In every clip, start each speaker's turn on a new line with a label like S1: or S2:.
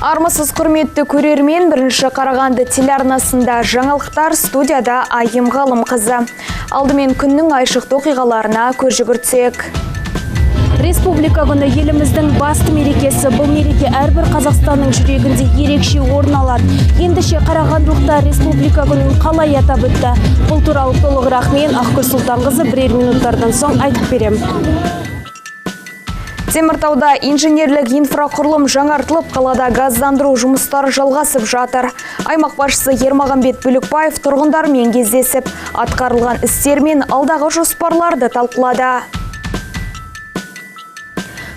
S1: Армысыз, құрметті көрермен! Бірінші Қарағанды телеарнасында жаңалықтар, студияда Айым Ғалымқызы. Алдымен күннің айшықты оқиғаларына көз жүгіртсек.
S2: Республика күні – еліміздің басты мерекесі. Бұл мереке әрбір Қазақстанның жүрегінде ерекше орын алады. Ендеше қарағандылықтар Республика күнін қалай атап өтті? Бұл туралы толығырақ мен, Ақгүл Сұлтанқызы, бірер минуттардан соң айтып беремін.
S1: Теміртауда инженерлік инфрақұрылым жаңартылып, қалада газдандыру жұмыстары жалғасып жатыр. Аймақ басшысы Ермағанбет Бөлекпаев тұрғындармен кездесіп, атқарылған істер мен алдағы жоспарларды талқылады.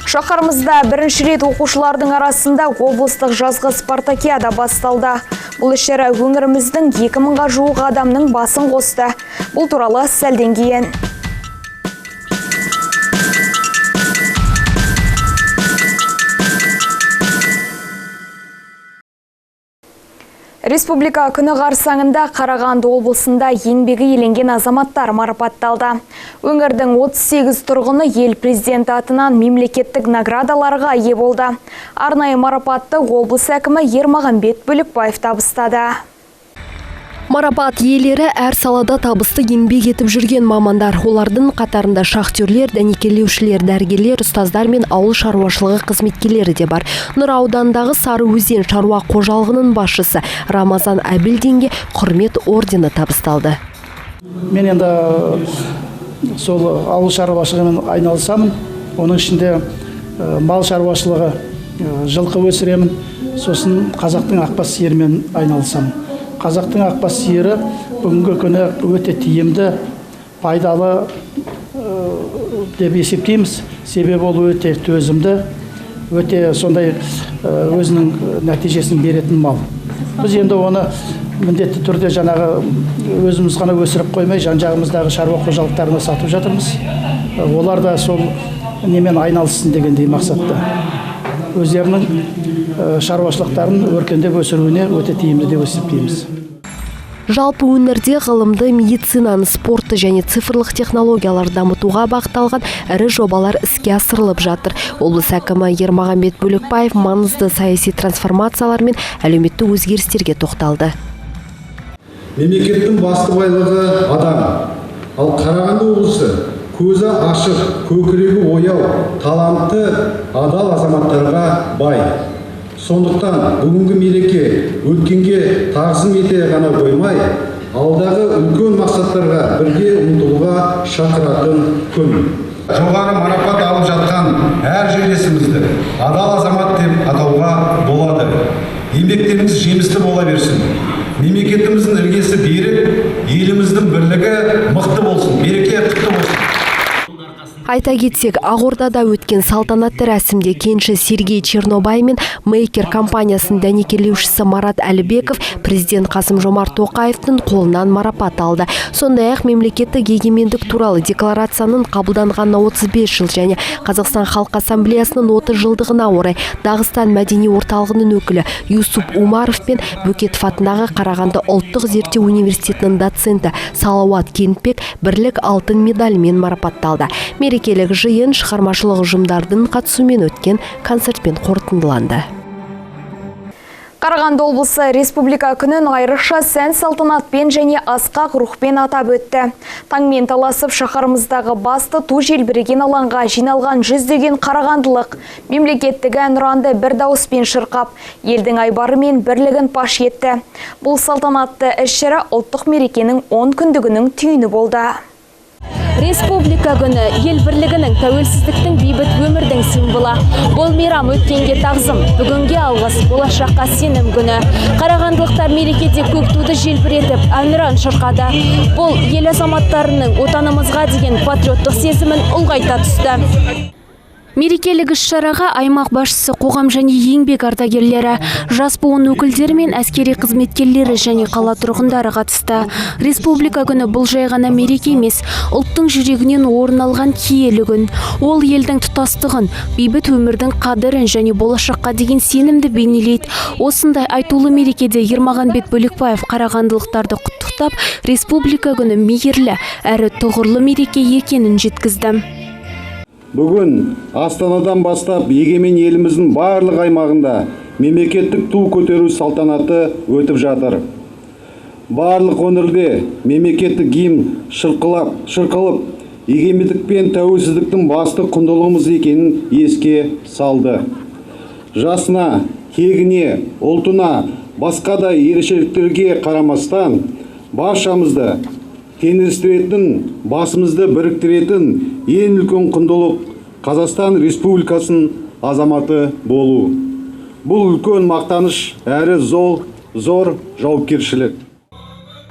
S1: Шаһарымызда бірінші рет оқушылардың арасында облыстық жазғы спартакиада басталды. Бұл іс-шара өңіріміздің 2000-ға жуық адамның басын қосты. Бұл туралы сәлден кейін. Республика күні қарсаңында Қарағанды облысында еңбегі еленген азаматтар марапатталды. Өңірдің 38 тұрғыны ел президенті атынан мемлекеттік наградаларға ие болды. Арнайы марапатты облыс әкімі Ермағанбет Бөлекпаев табыстады.
S3: Марапат иелері – әр салада табысты еңбек етіп жүрген мамандар. Олардың қатарында шахтерлер, дәнекерлеушілер, дәрігерлер, ұстаздар мен ауыл шаруашылығы қызметкерлері де бар. Нұра ауданындағы Сары Өзен шаруа қожалығының басшысы Рамазан Әбілдинге құрмет ордені табысталды.
S4: Мен енді сол ауыл шаруашылығымен айналысамын. Оның ішінде мал шаруашылығы, жылқы өсіремін. Сосын қазақтың ақбас сиырымен айналысамын. Қазақтың ақбас сиыры бүгінгі күні өте тиімді, пайдалы деп есептейміз. Себебі ол өте төзімді, өте сондай өзінің нәтижесін беретін мал. Біз енді оны міндетті түрде жаңағы өзіміз ғана өсіріп қоймай, жан жағымыздағы шаруа қожалықтарына сатып жатырмыз. Олар да сол немен айналыссын дегендей мақсатта. Өздерінің шаруашылықтарын өркендеп өсіруіне өте тиімді деп есептейміз.
S3: Жалпы өңірде ғылымды, медицинаны, спортты және цифрлық технологияларды дамытуға бағытталған ірі жобалар іске асырылып жатыр. Облыс әкімі Ермағанбет Бөлекпаев маңызды саяси трансформациялар мен әлеуметтік өзгерістерге тоқталды.
S5: Мемлекеттің басты байлығы – адам. Ал Қарағанды облысы көзі ашық, көкірегі ояу, талантты, адал азаматтарға бай. Сондықтан бүгінгі мереке өткенге тағзым ете ғана қоймай, алдағы үлкен мақсаттарға бірге ұмтылуға шақыратын күн. Жоғары марапат алып жатқан әр жерлесімізді адал азамат деп атауға болады. Еңбектеріңіз жемісті бола берсін. Мемлекетіміздің іргесі берік, еліміздің бірлігі мықты болсын. Мереке құтты болсын!
S3: Айта кетсек, Ақордада өткен салтанатты рәсімде кенші Сергей Чернобай мен Мейкер компаниясының дәнекерлеушісі Марат Әлібеков президент Қасым Жомарт Тоқаевтың қолынан марапат алды. Сондай-ақ мемлекеттік егемендік туралы декларацияның қабылданғанына 35 жыл және Қазақстан Халқы Ассамблеясының 30 жылдығына орай Дағыстан мәдени орталығының өкілі Юсуп Умаров пен Бөкетов атындағы Қарағанды ұлттық зерттеу университетінің доценті Салауат Кентбек «Бірлік алтын» медалімен марапатталды. Мерекелік жиын шығармашылық ұжымдардың қатысуымен өткен концертпен қорытындыланды.
S1: Қарағанды облысы Республика күнін айрықша сән салтанатпен және асқақ рухпен атап өтті. Таңмен таласып шаһарымыздағы басты ту желбіреген алаңға жиналған жүздеген қарағандылық мемлекеттік әнұранды бір дауыспен шырқап, елдің айбары мен бірлігін паш етті. Бұл салтанатты іс-шара ұлттық мерекенің 10 күндігінің түйіні болды.
S2: Республика күні – ел бірлігінің, тәуелсіздіктің, бейбіт өмірдің символы. Бұл мейрам өткенге тағзым, бүгінге алғыс, болашаққа сенім күні. Қарағандылықтар мерекеде көк туды желбіретіп, әнұран шырқады. Бұл ел азаматтарының отанымызға деген патриоттық сезімін ұлғайта түсті. Мерекелік іс-шараға аймақ басшысы, қоғам және еңбек ардагерлері, жас буын өкілдері мен әскери қызметкерлері және қала тұрғындары қатысты. Республика күні – бұл жай ғана мереке емес, ұлттың жүрегінен орын алған киелі күн. Ол елдің тұтастығын, бейбіт өмірдің қадірін және болашаққа деген сенімді бейнелейді. Осындай айтулы мерекеде Ермағанбет Бөлекпаев қарағандылықтарды құттықтап, Республика күні мейірлі әрі тұғырлы мереке екенін жеткізді.
S5: Бүгін Астанадан бастап егемен еліміздің барлық аймағында Мемлекеттік ту көтеру салтанаты өтіп жатыр. Барлық өңірде мемлекеттік гимн шырқалып, егемендік пен тәуелсіздіктің басты құндылығымыз екенін еске салды. Жасына, тегіне, ұлтына, басқа да ерекшеліктерге қарамастан, баршамызды теңестіретін, басымызды біріктіретін ең үлкен құндылық Қазақстан Республикасының азаматы болу. Бұл үлкен мақтаныш әрі зор жауапкершілік.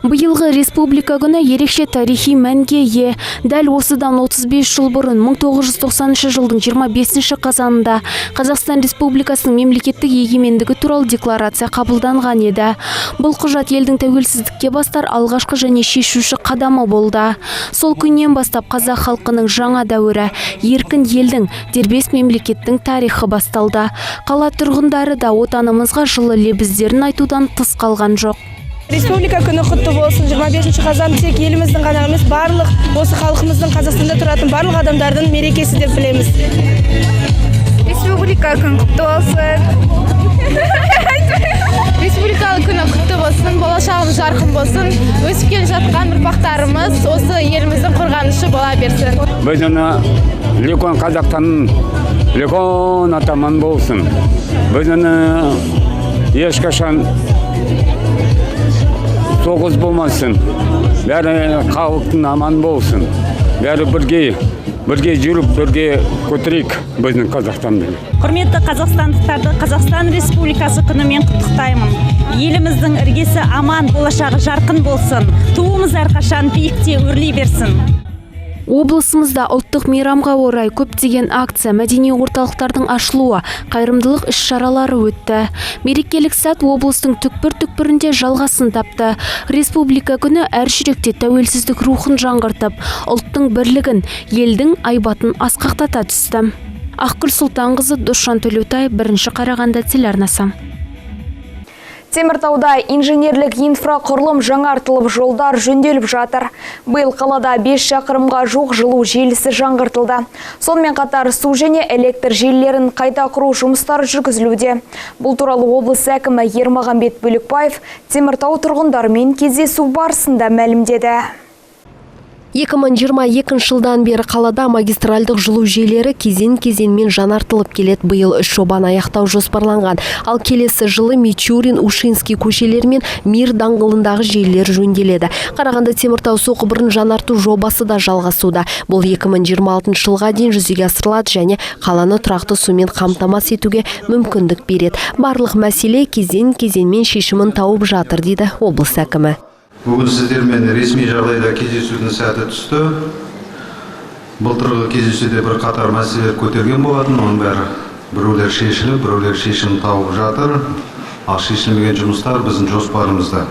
S2: Биылғы Республика күні ерекше тарихи мәнге ие. Дәл осыдан 35 жыл бұрын 1990 жылдың 25 қазанында Қазақстан Республикасының мемлекеттік егемендігі туралы декларация қабылданған еді. Бұл құжат елдің тәуелсіздікке бастар алғашқы және шешуші қадамы болды. Сол күннен бастап қазақ халқының жаңа дәуірі, еркін елдің, дербес мемлекеттің тарихы басталды. Қала тұрғындары да отанымызға жылы лебіздерін айтудан тыс қалған жоқ.
S6: Республика күні құтты болсын. 25 қазан тек еліміздің ғана емес, барлық осы халқымыздың, Қазақстанда тұратын барлық адамдардың мерекесі деп білеміз.
S7: Республика күні құтты болсын. Республика күні құтты болсын, болашағымыз жарқын болсын. Өсіп келе жатқан ұрпақтарымыз осы еліміздің қорғанышы бола берсін.
S8: Біздің үлкен Қазақстанның үлкен атаман болсын. Біздің ешқашан соғыс болмасын, бәрі халықтың аман болсын, бәрі бірге жүріп, бірге көтерейік біздің Қазақстанды.
S9: Құрметті қазақстандықтарды Қазақстан Республикасы күнімен құттықтаймын. Еліміздің іргесі аман, болашағы жарқын болсын. Туымыз әрқашан биікте өрлей берсін.
S2: Облысымызда ұлттық мейрамға орай көптеген акция, мәдени орталықтардың ашылуы, қайырымдылық іс-шаралары өтті. Мерекелік сәт облыстың түкпір-түкпірінде жалғасын тапты. Республика күні әр жүректе тәуелсіздік рухын жаңғыртып, ұлттың бірлігін, елдің айбатын асқақтата түсті. Ақгүл Сұлтанқызы, Досжан Төлеутай, Бірінші Қарағанды телеарнасы.
S1: Теміртауда инженерлік инфрақұрылым жаңартылып, жолдар жөнделіп жатыр. Биыл қалада 5 шақырымға жуық жылу желісі жаңғыртылды. Сонымен қатар су және электр желілерін қайта құру жұмыстары жүргізілуде. Бұл туралы облыс әкімі Ермағанбет Бөлекпаев Теміртау тұрғындарымен кездесу барысында мәлімдеді.
S3: 2022 жылдан бері қалада магистральдық жылу желілері кезең-кезеңмен жаңартылып келеді. Биыл 3 жобаны аяқтау жоспарланған. Ал келесі жылы Мичурин, Ушинский көшелері мен Мир даңғылындағы желілер жөнделеді. Қарағанды Теміртау су құбырын жаңарту жобасы да жалғасуда. Бұл 2026 жылға дейін жүзеге асырылады және қаланы тұрақты сумен қамтамасыз етуге мүмкіндік береді. Барлық мәселе кезең-кезеңмен шешімін тауып жатыр, дейді облыс әкімі.
S10: Бүгін сіздермен ресми жағдайда кездесудің сәті түсті. Былтырғы кездесуде бір қатар мәселелер көтерген болатын. Оның бәрі біреулер шешіліп, біреулер шешімін тауып жатыр. Ал шешілмеген жұмыстар біздің жоспарымызда.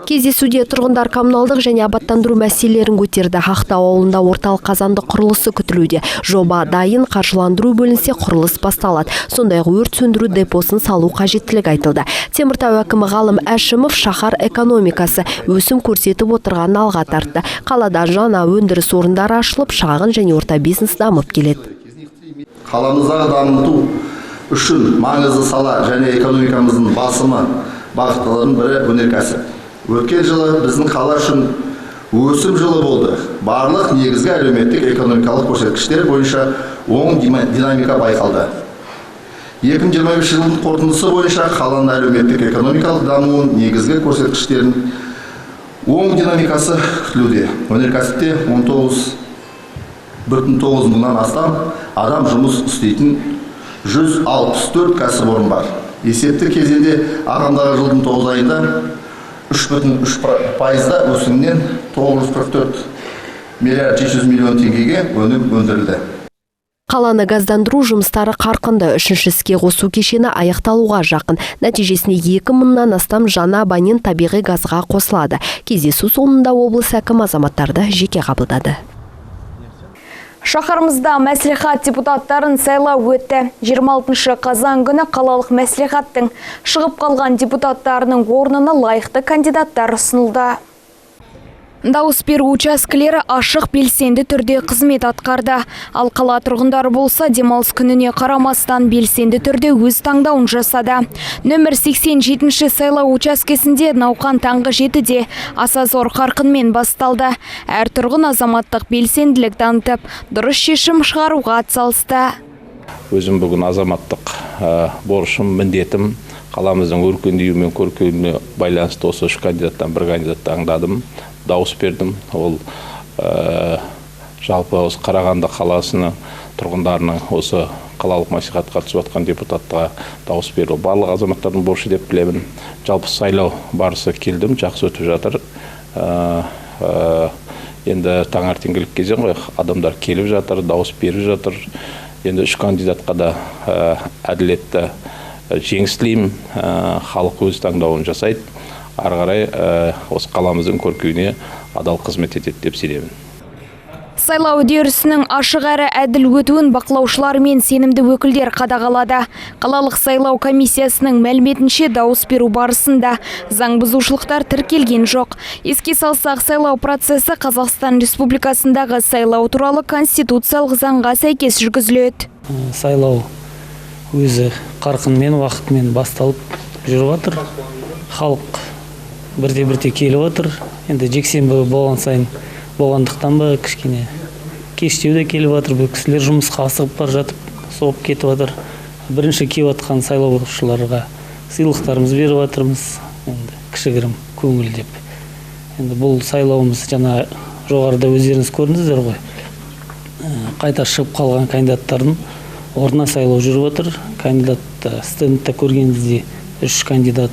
S3: Кездесуде тұрғындар коммуналдық және абаттандыру мәселелерін көтерді. Ақтау ауылында орталық қазандық құрылысы күтілуде. Жоба дайын, қаржыландыру бөлінсе, құрылыс басталады. Сондай-ақ өрт сөндіру депосын салу қажеттілігі айтылды. Теміртау әкімі Ғалым Әшімов шаһар экономикасы өсім көрсетіп отырғанын алға тартты. Қалада жаңа өндіріс орындары ашылып, шағын және орта бизнес дамып келеді.
S11: Қаламыздағы дамыту үшін маңызды сала және экономикамыздың басымы бағыттарының бірі өнеркәсіп. Өткен жылы біздің қала үшін өсім жылы болды. Барлық негізгі әлеуметтік экономикалық көрсеткіштер бойынша оң динамика байқалды. 2025 жылдың қорытындысы бойынша қаланың әлеуметтік экономикалық дамуының негізгі көрсеткіштерінің оң динамикасы күтілуде. Өнеркәсіпте 19,9 мыңнан астам адам жұмыс істейтін 164 кәсіпорын бар. Есепті кезеңде ағымдағы жылдың 9 айында 3,3% өсімнен 944 миллиард 700 миллион теңгеге өнім өндірілді.
S3: Қаланы газдандыру жұмыстары қарқынды. Үшінші іске қосу кешені аяқталуға жақын. Нәтижесінде 2000-нан астам жаңа абонент табиғи газға қосылады. Кездесу соңында облыс әкімі азаматтарды жеке қабылдады.
S1: Шаһарымызда мәслихат депутаттарын сайлау өтті. 26 қазан күні қалалық мәслихаттың шығып қалған депутаттарының орнына лайықты кандидаттар ұсынылды. Дауыс беру учаскелері ашық, белсенді түрде қызмет атқарды. Ал қала тұрғындары болса, демалыс күніне қарамастан белсенді түрде өз таңдауын жасады. Нөмір 87-ші сайлау учаскесінде науқан таңғы 7-де аса зор қарқынмен басталды. Әр тұрғын азаматтық белсенділік танытып, дұрыс шешім шығаруға атсалысты.
S12: Өзім бүгін азаматтық борышым, міндетім, қаламыздың өркендеуі мен көркеюіне байланысты осы үш кандидаттан бір кандидатты таңдадым, дауыс бердім. Ол жалпы осы Қарағанды қаласының тұрғындарының осы қалалық мәслихатқа түсіп жатқан депутатқа дауыс беру барлық азаматтардың борышы деп білемін. Жалпы сайлау барысы келдім, жақсы өтіп жатыр. Енді таңертеңгілік кезең ғой, адамдар келіп жатыр, дауыс беріп жатыр. Енді үш кандидатқа да әділетті жеңіс тілеймін. Халық өз таңдауын жасайды. Ары қарай осы қаламыздың көркеюіне адал қызмет етеді деп сенемін.
S1: Сайлау үдерісінің ашық әрі әділ өтуін бақылаушылар мен сенімді өкілдер қадағалады. Қалалық сайлау комиссиясының мәліметінше, дауыс беру барысында заң бұзушылықтар тіркелген жоқ. Еске салсақ, сайлау процесі Қазақстан Республикасындағы сайлау туралы конституциялық заңға сәйкес жүргізіледі.
S13: Сайлау өзі қарқынмен, уақытымен басталып жүріп жатыр. Халық бірте-бірте келіп отыр. Енді жексенбі болған сайын болғандықтан ба, кішкене кештеу де келіп жатыр. Бұл кісілер жұмысқа асығып бара жатып, соғып кетіп жатыр. Бірінші келіп жатқан сайлаушыларға сыйлықтарымыз беріп жатырмыз. Енді кішігірім көңіл деп. Енді бұл сайлауымыз жаңа жоғарыда өздеріңіз көрдіңіздер ғой. Қайта шығып қалған кандидаттардың орнына сайлау жүріп отыр. Кандидат стендте көргеніңіздей үш кандидат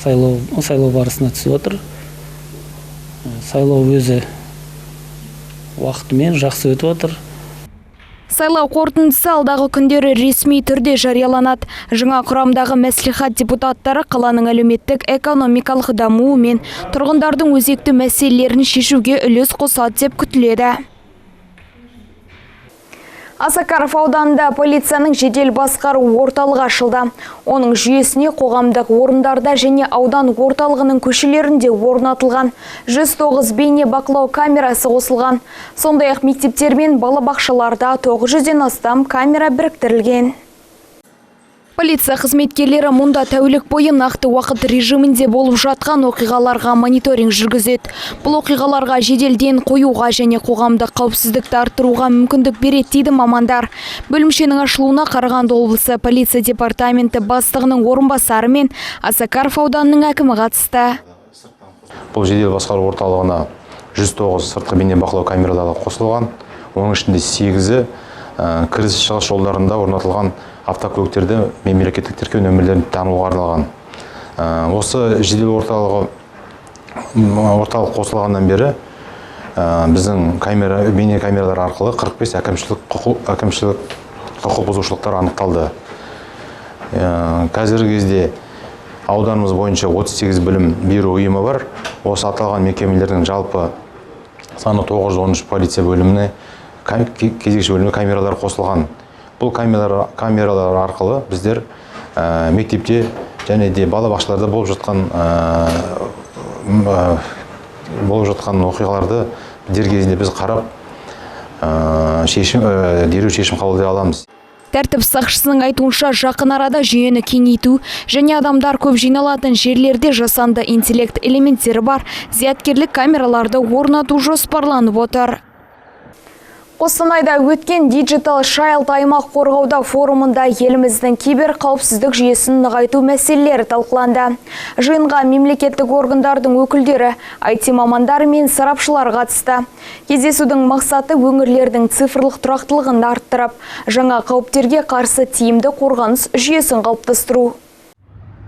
S13: сайлау барысына түсіп отыр. Сайлау өзі уақытымен жақсы өтіп отыр.
S1: Сайлау қорытындысы алдағы күндері ресми түрде жарияланады. Жаңа құрамдағы мәслихат депутаттары қаланың әлеуметтік экономикалық дамуы мен тұрғындардың өзекті мәселелерін шешуге үлес қосады деп күтіледі. Осакаров ауданында полицияның жедел басқару орталығы ашылды. Оның жүйесіне қоғамдық орындарда және аудан орталығының көшелерінде орнатылған 109 бейне бақылау камерасы қосылған. Сондай-ақ мектептер мен балабақшаларда 900-ден астам камера біріктірілген. Полиция қызметкерлері мұнда тәулік бойы нақты уақыт режимінде болып жатқан оқиғаларға мониторинг жүргізеді. Бұл оқиғаларға жедел ден қоюға және қоғамдық қауіпсіздікті арттыруға мүмкіндік береді, дейді мамандар. Бөлімшенің ашылуына Қарағанды облысы полиция департаменті бастығының орынбасары мен Осакаров ауданының әкімі қатысты.
S14: Бұл жедел басқару орталығына 109 сыртқы бейне бақылау камералары қосылған. Оның ішінде 8-і кіріс шығыс жолдарында орнатылған автокөліктерді мемлекеттік тіркеу нөмірлерін тануға арналған. Осы жедел орталық қосылғаннан бері біздің бейне камералар арқылы 45 әкімшілік құқық бұзушылықтар анықталды. Қазіргі кезде ауданымыз бойынша 38 білім беру ұйымы бар. Осы аталған мекемелердің жалпы саны 913 полиция бөліміне, кезекші бөліміне камералар қосылған. Бұл камералар арқылы біздер мектепте және де балабақшаларда болып жатқан оқиғаларды дер кезінде біз қарап, дереу шешім қабылдай аламыз.
S1: Тәртіп сақшысының айтуынша, жақын арада жүйені кеңейту және адамдар көп жиналатын жерлерде жасанды интеллект элементтері бар зияткерлік камераларды орнату жоспарланып отыр. Қостанайда өткен Digital Shield аймақ қорғауда форумында еліміздің кибер қауіпсіздік жүйесін нығайту мәселелері талқыланды. Жиынға мемлекеттік органдардың өкілдері, IT мамандары мен сарапшылар қатысты. Кездесудің мақсаты өңірлердің цифрлық тұрақтылығын арттырып, жаңа қауіптерге қарсы тиімді қорғаныс жүйесін қалыптастыру.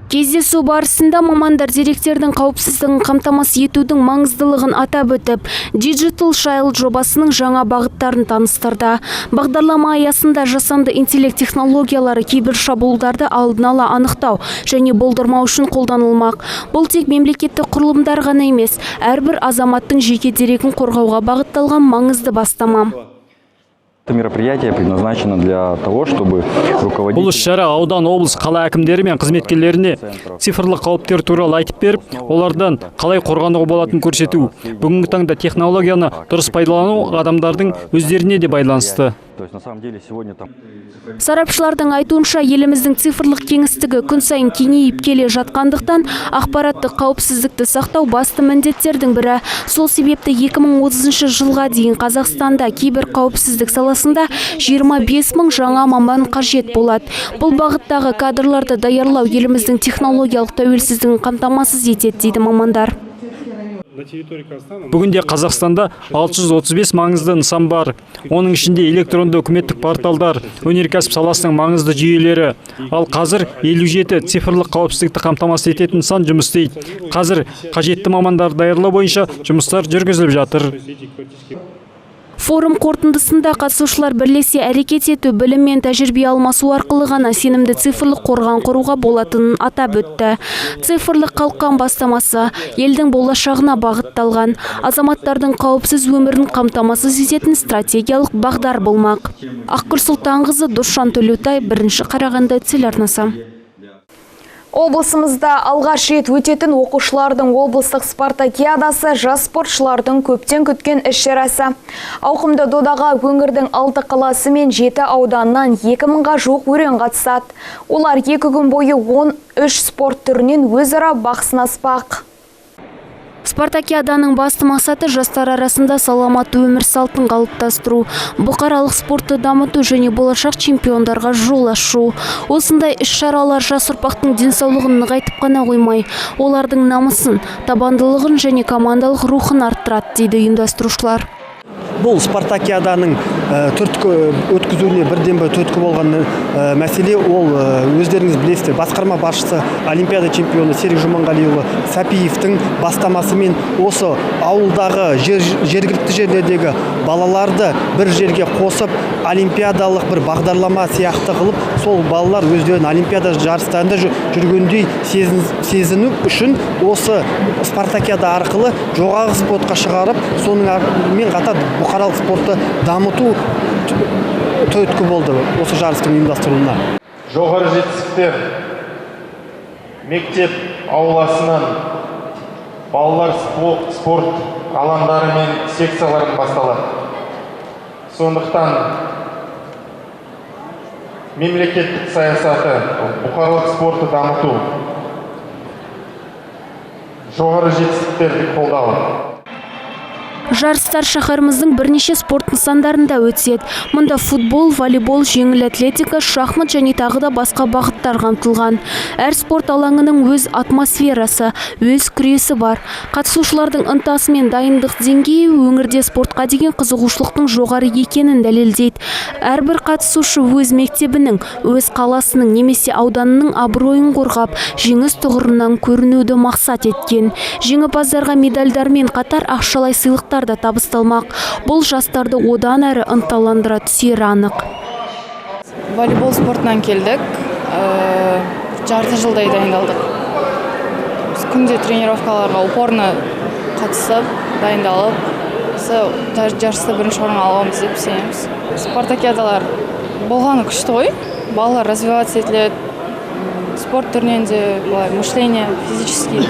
S2: Кездесу барысында мамандар деректердің қауіпсіздігін қамтамасыз етудің маңыздылығын атап өтіп, Digital Shield жобасының жаңа бағыттарын таныстырды. Бағдарлама аясында жасанды интеллект технологиялары кибершабуылдарды алдын ала анықтау және болдырмау үшін қолданылмақ. Бұл тек мемлекеттік құрылымдар ғана емес, әрбір азаматтың жеке дерегін қорғауға бағытталған маңызды бастама.
S15: Это мероприятие предназначено для того, чтобы руководители.
S16: Бұл іс-шара аудан, облыс, қала әкімдері мен қызметкерлеріне цифрлық қауіптер туралы айтып беріп, олардан қалай қорғануға болатынын көрсету. Бүгінгі таңда технологияны дұрыс пайдалану адамдардың өздеріне де байланысты.
S15: То есть на самом деле сегодня там
S2: Сарапшылардың айтуынша, еліміздің цифрлық кеңістігі күн сайын кеңейіп келе жатқандықтан, ақпараттық қауіпсіздікті сақтау басты міндеттердің бірі. Сол себепті 2030 жылға дейін Қазақстанда кибер қауіпсіздік саласында 25 мың жаңа маман қажет болады. Бұл бағыттағы кадрларды даярлау еліміздің технологиялық тәуелсіздігін қамтамасыз етеді, дейді мамандар.
S16: Бүгінде Қазақстанда 635 маңызды нысан бар. Оның ішінде электронды үкіметтік порталдар, өнеркәсіп саласының маңызды жүйелері. Ал қазір 57 цифрлық қауіпсіздікті қамтамасыз ететін нысан жұмыс істейді. Қазір қажетті мамандарды даярлау бойынша жұмыстар жүргізіліп жатыр.
S2: Форум қорытындысында қатысушылар бірлесе әрекет ету, білім мен тәжірибе алмасу арқылы ғана сенімді цифрлық қорған құруға болатынын атап өтті. Цифрлық қалқан бастамасы елдің болашағына бағытталған, азаматтардың қауіпсіз өмірін қамтамасыз ететін стратегиялық бағдар болмақ. Ақгүл Сұлтанқызы, Досжан Төлеутай, Бірінші Қарағанды телеарнасы.
S1: Облысымызда алғаш рет өтетін оқушылардың облыстық спартакиадасы – жас спортшылардың көптен күткен іс-шарасы. Ауқымды додаға өңірдің алты қаласы мен жеті ауданнан 2000-ға жуық өрен қатысады. Олар 2 күн бойы 13 спорт түрінен өзара бақ сынаспақ.
S2: Спартакиаданың басты мақсаты – жастар арасында саламатты өмір салтын қалыптастыру, бұқаралық спортты дамыту және болашақ чемпиондарға жол ашу. Осындай іс-шаралар жас ұрпақтың денсаулығын нығайтып қана қоймай, олардың намысын, табандылығын және командалық рухын арттырады, дейді ұйымдастырушылар.
S17: Бұл спартакиаданың түрткі өткізуіне бірден бір түрткі болған мәселе ол, өздеріңіз білесіздер, басқарма басшысы, олимпиада чемпионы Серік Жұманғалиұлы Сәпиевтің бастамасымен осы ауылдағы жергілікті жерлердегі балаларды бір жерге қосып, олимпиадалық бір бағдарлама сияқты қылып, сол балалар өздерін олимпиада жарыстарында жүргендей сезіну үшін осы спартакиада арқылы жоғарғы спортқа шығарып, сонымен қатар бұқаралық спортты дамыту түрткі болды осы жарыстың ұйымдастырылуына.
S18: Жоғары жетістіктер мектеп ауласынан, балалар спорт алаңдары мен секцияларынан басталады. Сондықтан мемлекеттік саясаты бұқаралық спортты дамыту, жоғары жетістіктерді қолдау.
S2: Жарыстар шаһарымыздың бірнеше спорт нысандарында өтеді. Мұнда футбол, волейбол, жеңіл атлетика, шахмат және тағы да басқа бағыттар қамтылған. Әр спорт алаңының өз атмосферасы, өз күресі бар. Қатысушылардың ынтасы мен дайындық деңгейі өңірде спортқа деген қызығушылықтың жоғары екенін дәлелдейді. Әрбір қатысушы өз мектебінің, өз қаласының немесе ауданының абыройын қорғап, жеңіс тұғырынан көрінуді мақсат еткен. Жеңімпаздарға медальдармен қатар ақшалай сыйлықтар да табысталмақ. Бұл жастарды одан әрі ынталандыра түсері анық.
S7: Волейбол спортынан келдік. Жарты жылдай дайындалдық. Біз күнде тренировкаларға упорно қатысып, дайындалып, осы жарыста бірінші орын аламыз деп сенеміз. Спартакиадалар болғаны күшті ғой, балалар развиваться етіледі, спорт түрінен де, былай мышление, физический.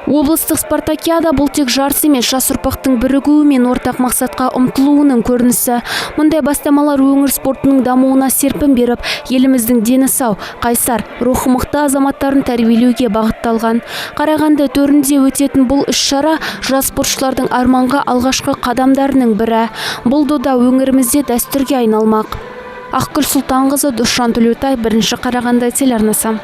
S2: Облыстық спартакиада – бұл тек жарыс емес, жас ұрпақтың бірігуі мен ортақ мақсатқа ұмтылуының көрінісі. Мұндай бастамалар өңір спортының дамуына серпін беріп, еліміздің дені сау, қайсар, рухы мықты азаматтарын тәрбиелеуге бағытталған. Қарағанды төрінде өтетін бұл іс-шара – жас спортшылардың арманға алғашқы қадамдарының бірі. Бұл дода өңірімізде дәстүрге айналмақ. Ақгүл Сұлтанқызы, Досжан Төлеутай, Бірінші Қарағанды телеарнасы.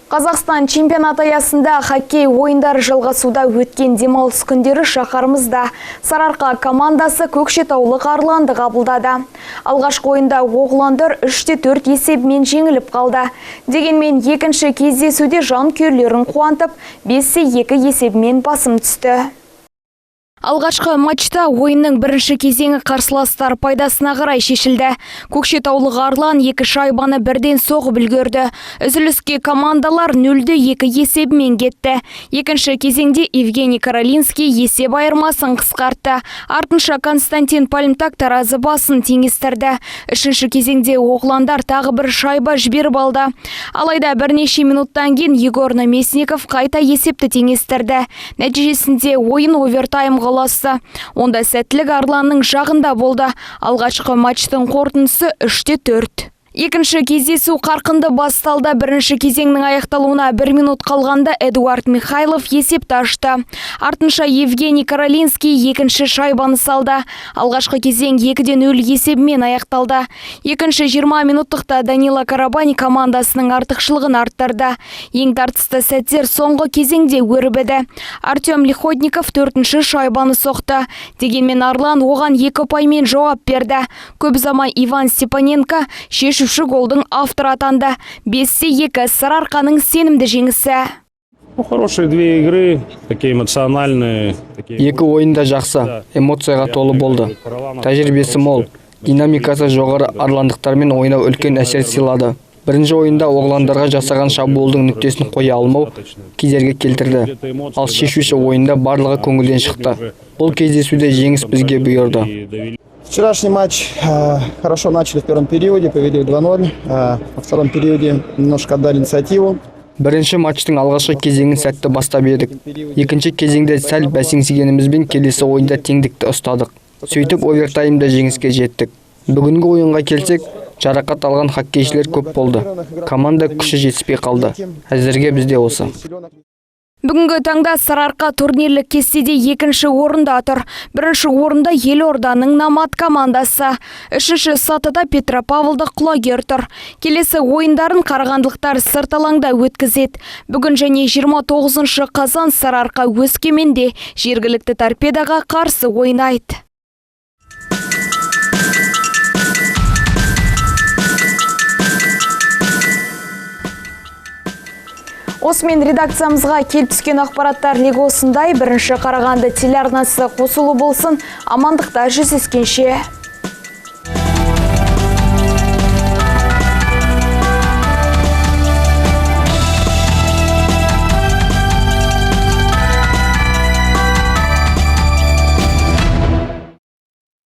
S1: Қазақстан чемпионаты аясында хоккей ойындары жалғасуда. Өткен демалыс күндері шаһарымызда Сарыарқа командасы көкшетаулық Арланды қабылдады. Алғашқы ойында оғландар 3-4 есебімен жеңіліп қалды. Дегенмен екінші кездесуде жанкүйерлерін қуантып, 5-2 есебімен басым түсті. Алғашқы матчта ойынның бірінші кезеңі қарсыластар пайдасына қарай шешілді. Көкшетаулық Арлан екі шайбаны бірден соғып үлгерді. Үзіліске командалар 0-2 есебімен кетті. Екінші кезеңде Евгений Каролинский есеп айырмасын қысқартты. Артынша Константин Пальмтак таразы басын теңестірді. Үшінші кезеңде оғландар тағы бір шайба жіберіп алды. Алайда бірнеше минуттан кейін Егор Наместников қайта есепті теңестірді. Нәтижесінде ойын овертаймға ұласты. Онда сәттілік Арланның жағында болды. Алғашқы матчтың қорытындысы 3-4. Екінші кездесу қарқынды басталды. Бірінші кезеңнің аяқталуына 1 минут қалғанда Эдуард Михайлов есепті ашты. Артынша Евгений Каролинский екінші шайбаны салды. Алғашқы кезең 2-0 есебімен аяқталды. Екінші 20 минуттықта Данила Карабани командасының артықшылығын арттырды. Ең тартысты сәттер соңғы кезеңде өрбіді. Артем Лихотников төртінші шайбаны соқты. Дегенмен Арлан оған 2 ұпаймен жауап берді. Көп ұзамай Иван Степаненко шешуші голдың авторы атанды. 5-2 Сарыарқаның сенімді жеңісі.
S19: Ну, хорошие две игры, такие эмоциональные.
S20: Екі ойын да жақсы, эмоцияға толы болды. Тәжірибесі мол, динамикасы жоғары арландықтармен ойнау үлкен әсер сыйлады. Бірінші ойында оғландарға жасаған шабуылдың нүктесін қоя алмау кедергі келтірді. Ал шешуші ойында барлығы көңілден шықты. Бұл кездесуде жеңіс бізге бұйырды.
S21: Вчерашний матч хорошо начали в первом периоде, повели 2-0. Во втором периоде немножко отдали инициативу.
S20: Бірінші матчтың алғашқы кезеңін сәтті бастап едік. Екінші кезеңде сәл бәсеңсігенімізбен келесі ойында теңдікті ұстадық. Сөйтіп овертаймда жеңіске жеттік. Бүгінгі ойынға келсек, жарақат алған хоккейшілер көп болды. Команда күші жетіспей қалды. Әзірге бізде осы.
S1: Бүгінгі таңда Сарыарқа турнирлік кестеде екінші орында тұр. Бірінші орында Елорданың Намат командасы. Үшінші сатыда Петропавлдық Құлагер тұр. Келесі ойындарын қарағандылықтар сырт алаңда өткізеді. Бүгін және 29 қазан Сарыарқа Өскеменде жергілікті Торпедоға қарсы ойнайды. Осымен редакциямызға келіп түскен ақпараттар легі осындай. Бірінші Қарағанды телеарнасы қосулы болсын. Амандықта жүздескенше.